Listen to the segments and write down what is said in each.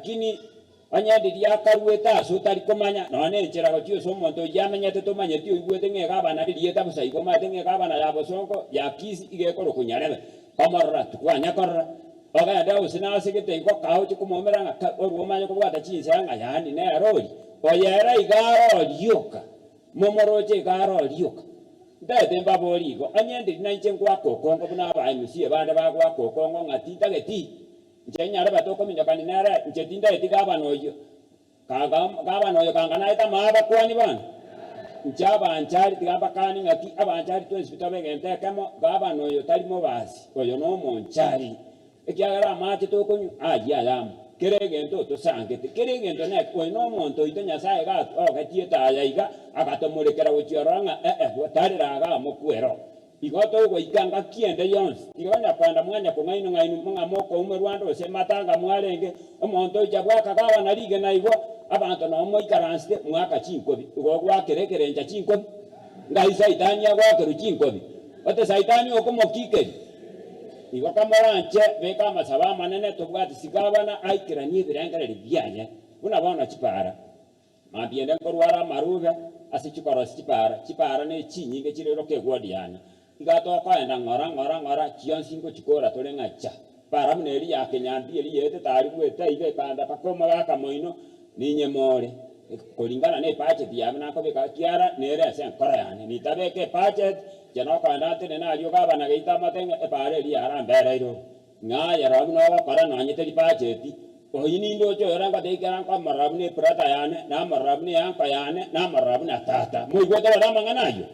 Lakini onye ndiria akaruete ase otari komanya, nonya nenchera gochia ase omonto oyio amenyete tomanyeti oigwete ng'a egabana ririeta bosa igo omanyete ng'a egabana ya bosongo ya Kisii iga ekorokwa Nyarebe. Komorora tikwanya korora, ogende gose nase gete igo kaa oche komoumera ng'a ka orwe omanye kobwata chinsea ng'a yaani nere oria, oyo ere iga aro rioka, momoroche iga aro rioka. Ntaete mbaborie igo, onye ndiri nainche ngoaka okongo buna aba MCA bande bagoaka okongo ng'a tintageti, inche nyarebe tokominyokani nere, inche tintageti gavana oyio, Kaga gavana oyo kanga naete amaaba abakuani bono? Inche abanchari tiga mbakani ng'aki abanchari twensi tobe egento ekemo, gavana oyo tari mobasi, oyo nomonchari. Ekiagera amache tokonywa ayio ayamo, kera egento otosangete, kera egento neke, oyo nomonto oito Nyasaye iga ogetie etaya iga, agatomorekera gochia ororo ng'a ee, tarera iga amokwere oo. Igo togoika ngaki ende yonsi, tiga onya koenda mwanya kong'ainwa ng'ainwa ng'a mokoumerwa ande gose matanga mwarenge, omonto oicha bwaka gabana rigena igo, abanto nao moikaransete mwaka chinkobi, igo gwakera ekerencha chinkobi? Ngai Saitani agoakerwa chinkobi? Ote Saitani okomokikeria? Igo kamoranche beka amasabo amanene tobwati sigabana aikeranie ebirengererio biaye, buna bono chipara. Mambia ende nkorwara amarube ase chikorosi chipara, chipara ne chinyinge chire roka egwodi yane. Iga tokoenda ng'ora ng'ora ng'ora, chionsi ngochikora tore ng'a cha. Para buna eria ya kenyambi eria yaetete aria bwete iga ekaenda mpaka omogaka moino, ninyemore koringana ne ebudget yane nakobeka kiara nere ase enkoro yane. Nitabeka ebudget, inche nokoenda ntenene aria ogabana geita amate ng'a epara eria yarambereire oo. Ng'a aye rora buna ogokora nonye teri bacheti, oyio ninde oche oyore ngotebi ekero nkomorora buna ebrother yane, namorora buna eanko yane, namorora buna tata. Moigwete rora amang'ana ayio?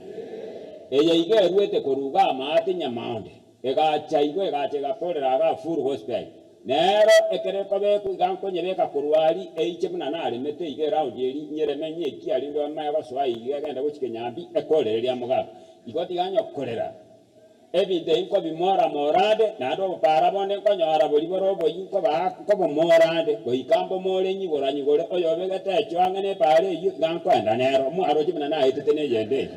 Eye iga eruete korwa iga amaate nyamaonde, egacha igo egacha egakorera igaa full gospel. Nero ekero ekobekwa iga nkonyebeka korwa aria eiche buna naremete iga eround eria nyereme nyiekie aria ndore manye gosoa iga egende gochia kenyambi ekorereria amogaka. Igo tiga nyokorera. Ebinto ebi nkobimora-mora ande, naende obopaara bonde nkonyora boria bore oboyia nkobaa nkobomora ande, goika mbomore nyigora-nyigore, oyobegete echo ang'e nepaara eyio, iga nkoenda nero. Mwaroche buna naetete neyende eyio.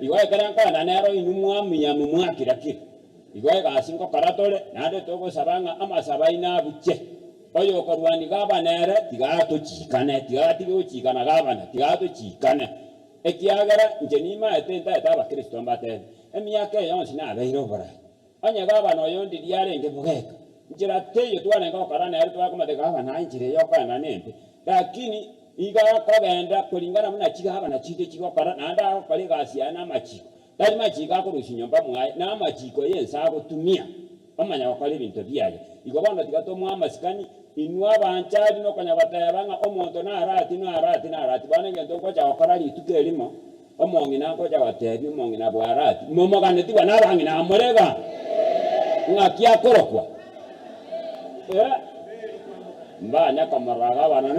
Igo ekero nkoenda nero inwe mwamuya-mu mwakira-kiri. Igo egasi ngokora tore, naende togosaba ng'a amasabo aino abuche. Oyokorwania gabana ere, tiga atochikane, tiga atige gochikana gabana, tiga atochikane. Ekiagera inche nimaete ntaete abakristo mbatebe, Emiaka eye yonsi nabeire oborai. Onye gavana oyo ndiria arenge bogeka, nchera teiyo twarenge gokora nere twakomotebia gavana aye enchera eye okoenda nembe. Lakini iga akogenda koringana buna chigavana chiito chigokora naende agokora egasi yaye namachiko. Tari machiko akorusia nyomba mwaye, namachiko y'ense agotumia omanya gokora ebinto biaye. Igo bono tiga tomoe amasikani, inwe abanchari nokonya goteba ng'a omonto narati narati narati bono egento ngocha gokora rituko erimo, Omong'ina agocha gotebia omong'ina bw'Arati, Momoganetigwe nabang'ina amore iga? Ng'aki akorokwa? Eh, mbanya komorora gabana.